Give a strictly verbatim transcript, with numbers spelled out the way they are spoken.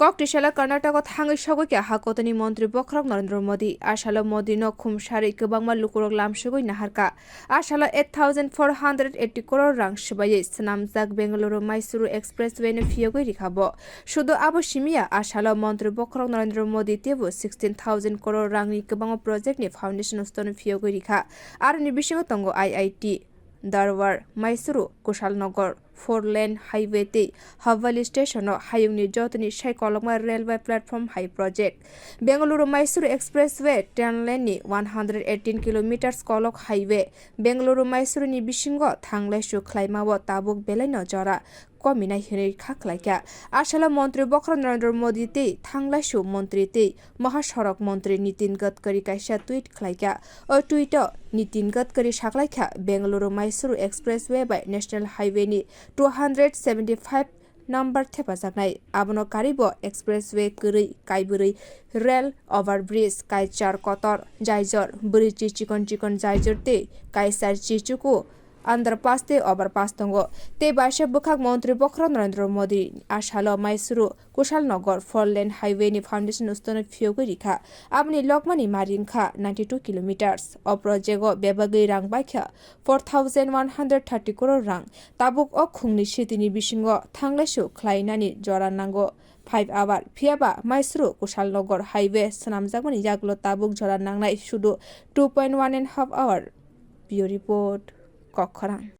Kok tisala Karnataka thangwi sogwi kha ha kotorni montri bokhorok Narendra Modi. Asalo Modi no khumsari kwbangma lukurok lamsogwi naharkha. Asalo eight thousand four hundred eighty crore rang swbaiwi swnamjak Bengaluru Mysuru Expressway no phiyogwi rikha bo. Sudu abo simiya, asalo montri bokhorok Narendra Modi teibo sixteen thousand crore rangni kwbangma project ni foundation stone phiyogwi rikha. Aroni bisingo tongo I I T Dharwad, Mysuru, Kushalnagar, four lane highway tei Hubballi station o hayungni jotoni sai kolokma railway platform hai project. Bengaluru Mysuru Expressway ten lane ni one hundred eighteen kilometers kolok highway Bengaluru Mysuru ni bisingo thanglai su khlaima o tabuk belai no jora kominai hinwi kha khlaikha. Asalo montri bokhorok Narendra Modi tei thanglaisu montri tei Mahasorok montri Nitin Gadkari kaisa tweet khlaikha. O tweet o Nitin Gadkari saklaikha, Bengaluru Mysuru Expressway bai National Highway ni two hundred seventy five number thepajaknai. Abono karibo expressway kwrwi, kaibrwi, rail overbridge, kaichar kotor jaijor, bwrwi chi chikon chikon jaijor tei kaisar chichuku underpass tei overpass tongo. Tei baisa bwkhak montri bokhorok Narendra Modi asalo Mysuru Kushalnagar four lane highway ni foundation stone phiyogwi rikha. Aboni lokmani mari wngkha ninety two kilometers. O project o bebagwi rang baikha four thousand one hundred thirty crore rang. Tabuk o khungni sitini bisingo thanglaisu khlainani jora nango five hour. Phiyaba Mysuru Kushalnagar highway swnamjakmani yagulo tabuk jora nangnai sudu two point one and half hour. Bureau report, Kokkhorang.